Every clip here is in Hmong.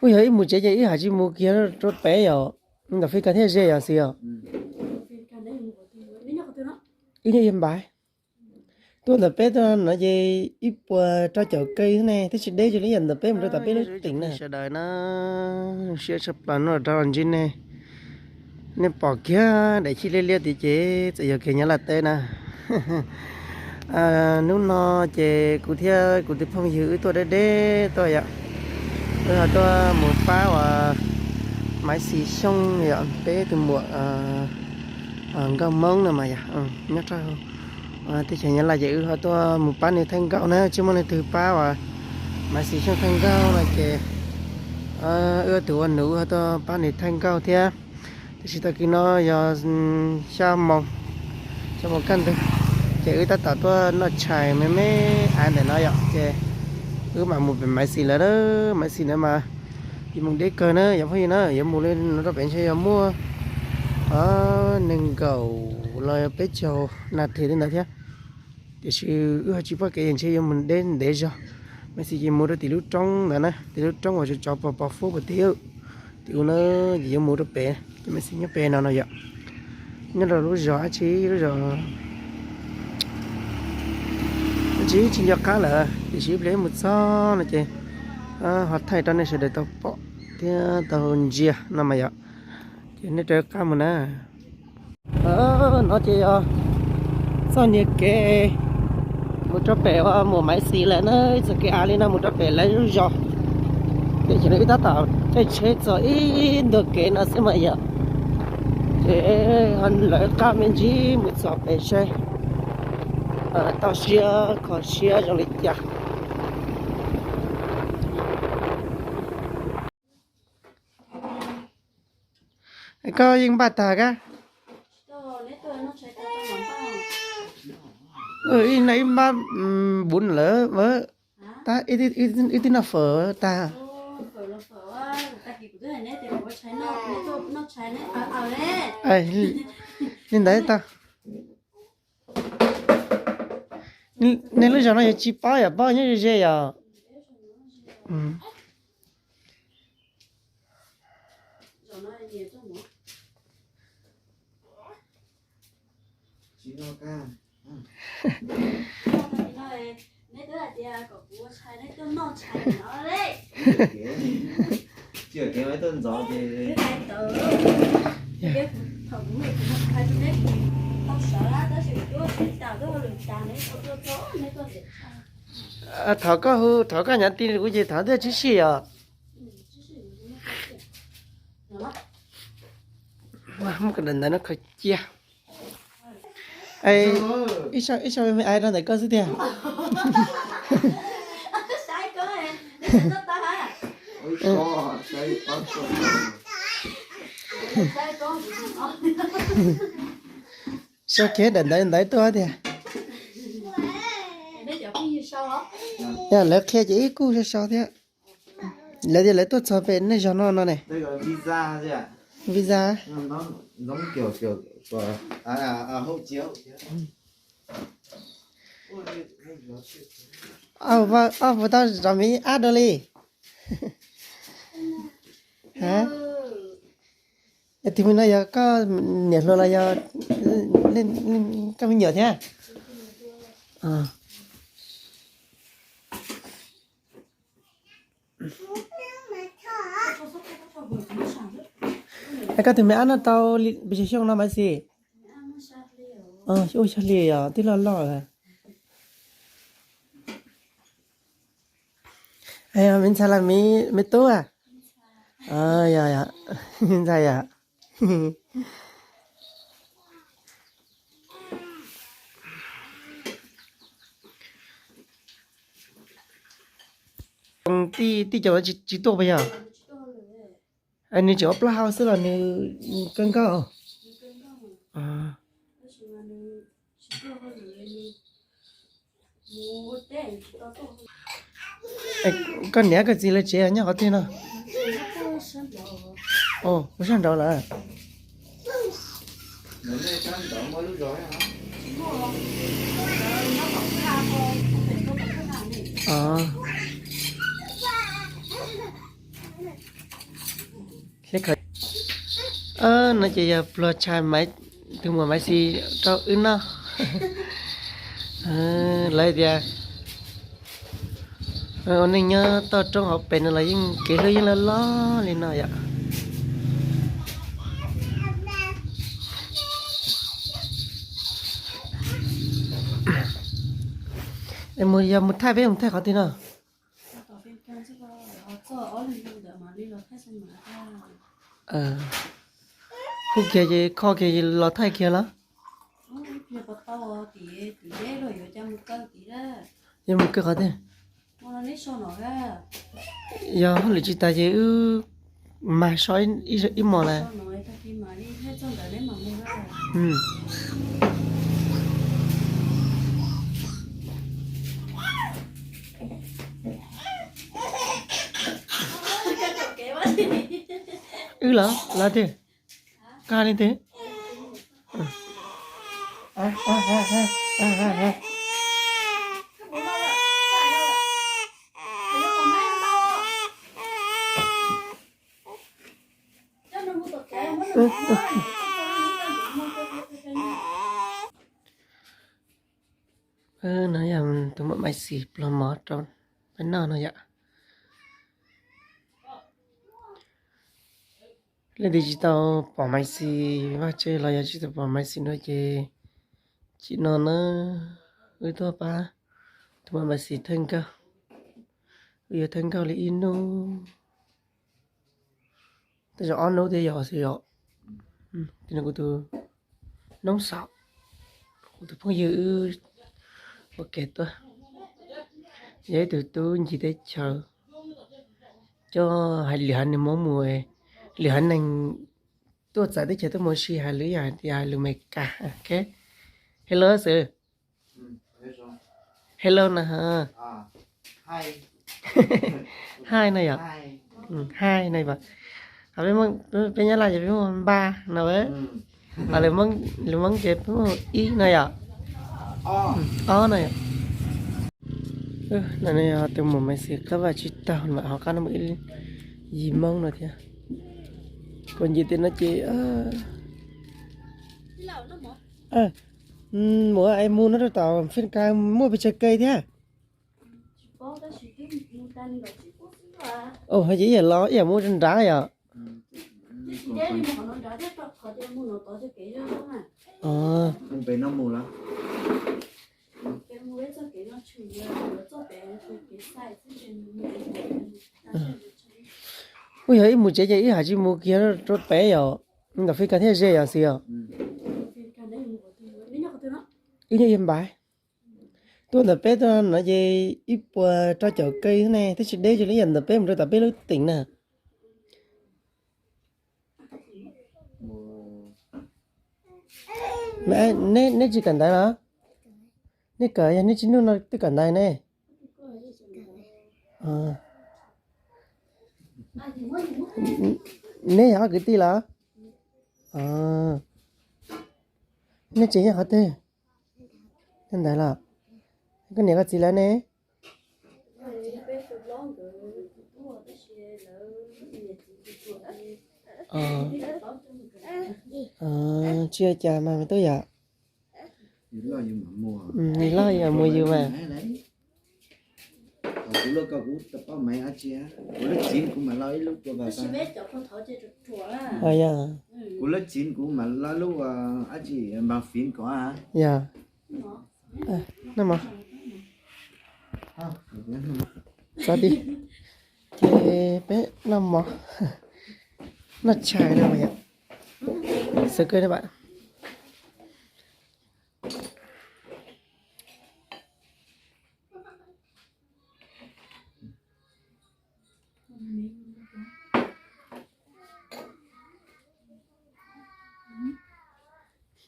Ub, yog wb mus tsev ces wb hais tsis mus kiag rau pem yom, ntawm Fis Kas thiaj ze yom xwb yom. Wb nyob ib npav. Tuaj ntawm peb tuaj no ces ib puas rau caum kis ne, twb tsis deb zoo li yam ntawm peb mus rau tom peb lub teem na. Sawv daws na, siab tshaj plaws no rov los ntsib nej. Nej pom kiag daim chij liab liab tid ces txawm yog kev nyob Nyab Laj teb na. Hnub no ces kuv thiab kuv tus phooj ywg wb tuaj deb deb tuaj yom. Wb ho tuaj mus pab uas Maiv Xis Xyooj yom, peb tus muam Nkauj Hmoob no mas yom, nyob rau teb chaws Nyab Laj ces wb ho tuaj mus pab nws thaij nkauj na, tsis muaj leej twg pab uas Maiv Xis Xyooj thaij nkauj no ces wb tus ua nus wb ho tuaj pab nws thaij nkauj thiab. Tiam sis tag kis no yog xya moos, xya moos kaj ntug, ces wb tab tom tuaj noj tshais me me av ntawm no yom, ces wb mam mus pem Maiv Xis lawm. Maiv Xis ntawd mas yus mus deb kawg na yom phooj ywg na, yuav mus li no rau pem ntshe yog muaj nees nkaum los peb caug nas this li ntawd thiab. Tiam sis wb ho tsis pom kev, ntshe yuav mus deb ntev zog. Maiv Xis ces mus rau tim lub roob ntawd na, tim lub roob uas tsov pos pos fub pem tim, tim ub na, ces yuav mus rau pem, ces Maiv Xis nyob pem no no yom. Nyob rau lub zos dab tsi, lub zos dab tsi tsis nco qab lawm, tiam sis ib pliag wb mus txog no ces ho thaij rau nej sawv daws tau pom thiab tau ntsia no mas yom. Ces nej rov qab mus na. No ces yog txoj niag kev mus rau pem uas mus Maiv Xis lawm na, ib txoj kev av li no mus rau pem lawv lub zos. Ces cia li wb tab tom caij tsheb txog ib ntu kev no xwb mas yom. Ces ho lawv qab me ntsis mus txog pem saib toj siab kho siab zoo li cas. Koj yeej npaj tag kab. Ib no ib npab npun lawm, ib tib noj fawm tag. Li ntawd tau. Nej lub zos no yog tsis paub yom, paub nyob ze ze yom. Thaum koj hu, thaum koj nyav ti kuv ces thaum twb tsis sij yom. Muab daim ntawv no khaws cia. Ib, ib sau me me ai rau ntawm koj xwb tiag. Sau kiag daim ntawv ntawd tuaj tiag. Yog lawv qhia ces ib kuj sau sau thiab. Lawv tias lawv tuaj txog pem nej zog no no ne. Visa. Ob puas tau zov me ab dua li? Tus me no yog koj niam hluas los yog koj me nyuam thiab? Koj tus me ab noj tau pes tsawg xyoo no Maiv Xis? Ua xya hli os, twb loj loj lawm. Me ntxhais los me tub a? Yog, me ntxhais yom. Tij, tij cov tsis tuaj puas yog? Nws tseem ua plaub hau xwb los nws kawg nkauj? Koj niam koj txiv lawv tsev nyob qhov twg no? Ua sab nraud lawm. No ces yog pluag tshais, tus muam Maiv Xis rau wb noj. Lawv tias ua neej nyob toj roob hauv pes no los yeej kev hlub yeej loj loj li no yom. Mus yog mus thaij peb mus thaij qhov twg no? Hu kiag ces kho kiag los thaij kiag los? Yuav mus kawg qhov twg? Yog hauj lwm tsis tas ces wb mag so ib mos lawm. Wb los los twg? Koj hais li twg? No yog tus muam Maiv Xis pluag mov rau peb noj no yom. Leej twg tsis tau pom Maiv Xis vaj tse los yog tsis tau pom Maiv Xis no ces tsim no na, wb tuaj pab tus muam Maiv Xis thawj nkauj. Wb yuav thawj nkauj li ib hnub, tej zaum ob hnub thiab yog xwb yom. Kuv tus noob xaum, kuv tus phooj ywg wb ua ke tuaj, yog ib tug tub ncig teb chaws, coj hais lwm haiv neeg Hmoob mus, lwm haiv neeg tuaj txawv teb chaws tuaj mus si hais lwm yam tias hais lus Meskas. Hello xwb. Hello no. Hi no yom. Hi no yom. Peb Nyab Laj ces peb hu npa no. Lwm Hmoob ces peb hu ib no yom. Ob no yom. No yog tus muam Maiv Xis qab vaj tsib taug mam ho qab no mus ib yim Hmoob no thiab. Puas ncim tim no ces mus es mus no rau tom Fij Kas muaj pes tsawg ke thiab? Ces ib yam los ib yam mus rau nrad yom. Mus yog ib mus tsev ces ib hais tsis mus kiag rau pem yom, ntawm Fij Kas thiaj ze yom xwb yom. Wb nyob Yaj Npaiv, tuaj ntawm peb tuaj no ces ib puas rau caum ke ne, twb tsis deb zoo li yam ntawm peb mus rau tom peb lub teem na. Neb tsis kawm ntawv los? Neb kawm, yog neb tsis nug no twb kawm ntawv ne. Neb yog ob kwv tij los? Neb tsev nyob qhov twg? Nyob ntawd los? Koj niam koj txiv lawv ne? Tsis ua cas mas me tub yom. Yus loj yus mam mus yus mas. Kuv lub txiv kuv mam lo lub ab tsi npag fiv kom. Yog. Noj mov. Txhob ti. Ces peb noj mov, noj tshais no yom. Xav kawg na pam.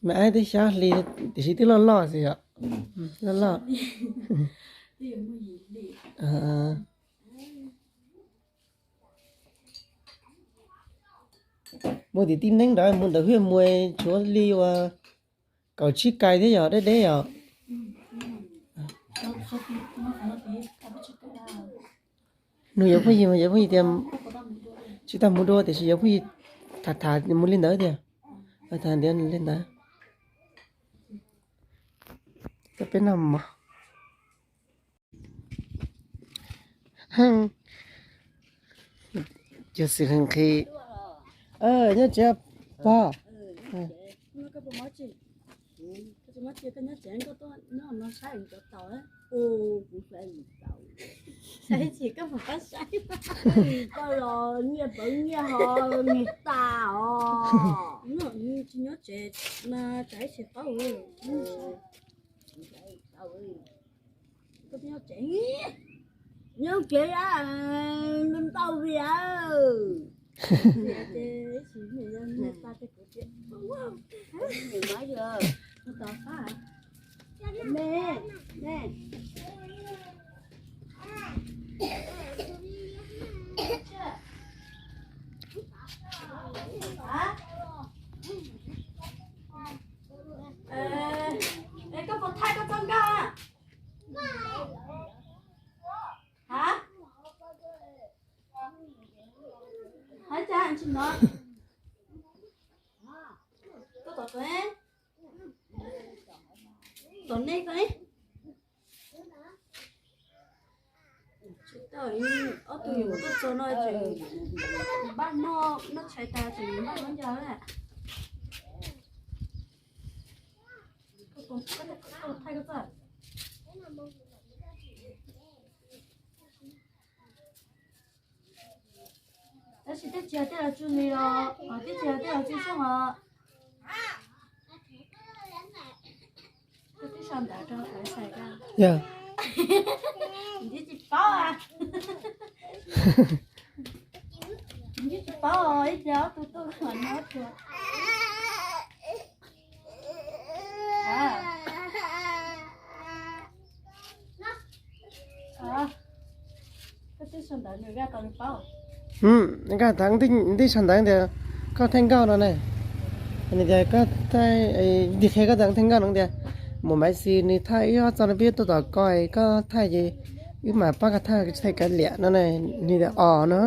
Mas ab twb xyab hli tiam sis twb loj loj xwb yom. Loj loj. Mus tim tib neeg nrad mus ntawm Hwj Muas tshuav li uas kaum tsib kais thiab yog deb deb yom. Nug yuav phooj ywg mas yuav phooj ywg tias tsis tau mus dua tiam sis yuav phooj ywg Tham tham mus li ntawd tiag. Tham tias li ntawd. Coj peb noj mov. Cov xwm nqhis. Nyob tsev pog. Nyiaj pawv nyiaj ho niag tas os. Tsis nyob tsev mas tsam ib tsis paub. Koj nyob tsev, nyob tsev ntau vias. Koj puas thaij koj txoj nkauj? Hab, hab cas tsis hnov? Koj tom, tom nej ko. Tsis tau, ob tug yuav tuaj txog no ces npaj noj noj tshais tas ces npaj noj ncaj. Tab sis tej tsis yog tej los tsuj li os, tej tsis yog tej los tsuj xyoob os. Koj twb sau ntawv rau Txawv Xais ko. Yog. Ntsib tsis paub, ntsib tsis paub ib pliag ob tug tuaj no tuag. Nkauj tag, nws sau ntawv tias koj thaij nkauj no ne. Nws tias koj thaij, nws qhia koj tias thaij nkauj no tias, mus Maiv Xis nws thaij wb ob txoj no peb tuaj tom ko, koj thaij ces wb mam pab koj thaij, tsis thaij kav liam no ne. Nws tias os no.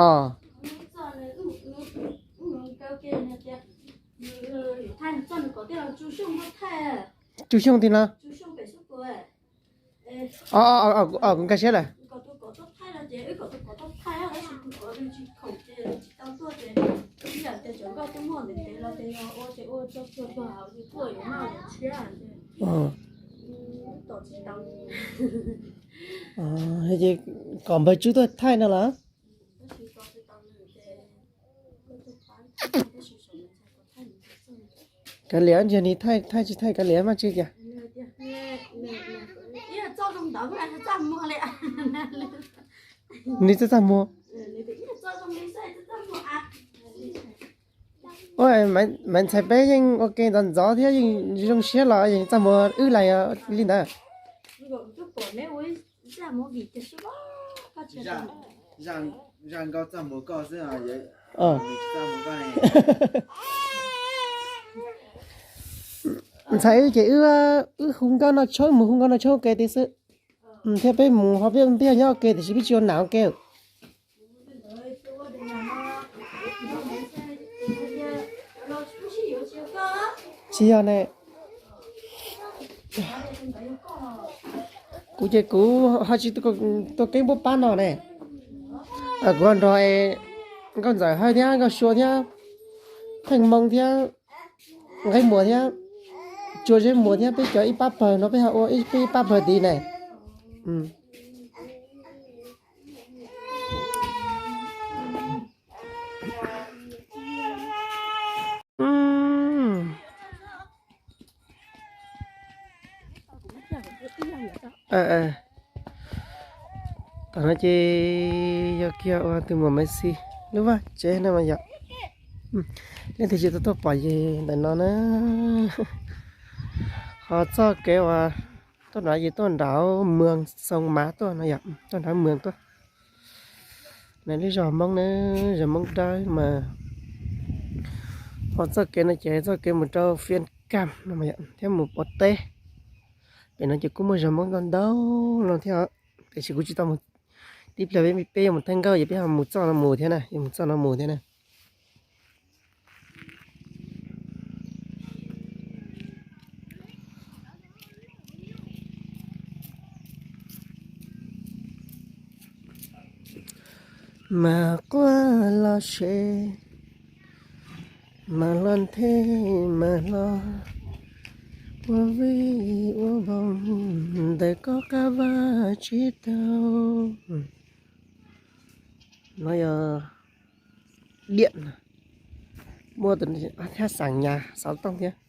Os. Tsuj xyoob tiag no. Kuv nkag siab lawm. Ces kom npawg Tswb tuaj thaij no los? Kav liam, ntshe nws thaij, thaij tsis thaij kav liam mas tsis tias. Nws txaj txaj muag. Ua, Maiv Ntxhais peb yeej ua ke ntxov ntxov thiab yeej zoo siab los yeej txaj muag wb lais li ntawd. Ntxhais wb ces wb, wb hu nkauj noj tshoob, mus hu nkauj noj tshoob ua ke tiag xwb. Thiab peb mus ho peb ntiag nyob ua ke tiam sis peb tsis ua nam ua ke. Tsis yog ne. Kuv ces kuv ho tsis tuaj keeb npuab pab no ne. Kuv ho nrog Nkauj Ntxawm Hawj thiab Nkauj Sua thiab Theej Moo thiab Nqeeb Muas thiab Tsua Zeb Muas thiab peb cov ib pab pawg no peb ho ua peb ib pab pawg tid ne. Tom no ces yog kiag ua tus muam Maiv Xis lub vaj tsev no mas yom. Leej twg tsis tau tuaj pom ces ntawm no na. Ho txoj kev uas tuaj nrad ces tuaj nram Moos Xoo Mav tuaj no yom, tuaj nram Moos tuaj. Nws lub zos Hmoob na, zos Hmoob Dawb mas. Ho txoj kev no ces txoj kev mus rau Fiab Kam no mas yom, thiab mus Pov Teb. Pem no ces kuj muaj zos Hmoob ntau ntau no thiab, tiam sis kuv tsis tau mus Tib pliag peb yuav mus thawj nkauj, yog peb ho mus txoj no mus thiab na, yuav mus txoj no mus thiab na. Mas quaj los se, mas hlo nthe, mas hlo ua vij ua voog ntawm koj qab vaj tsib taug. No yog diam, muaj tus thiab xav nyas xov tooj thiab.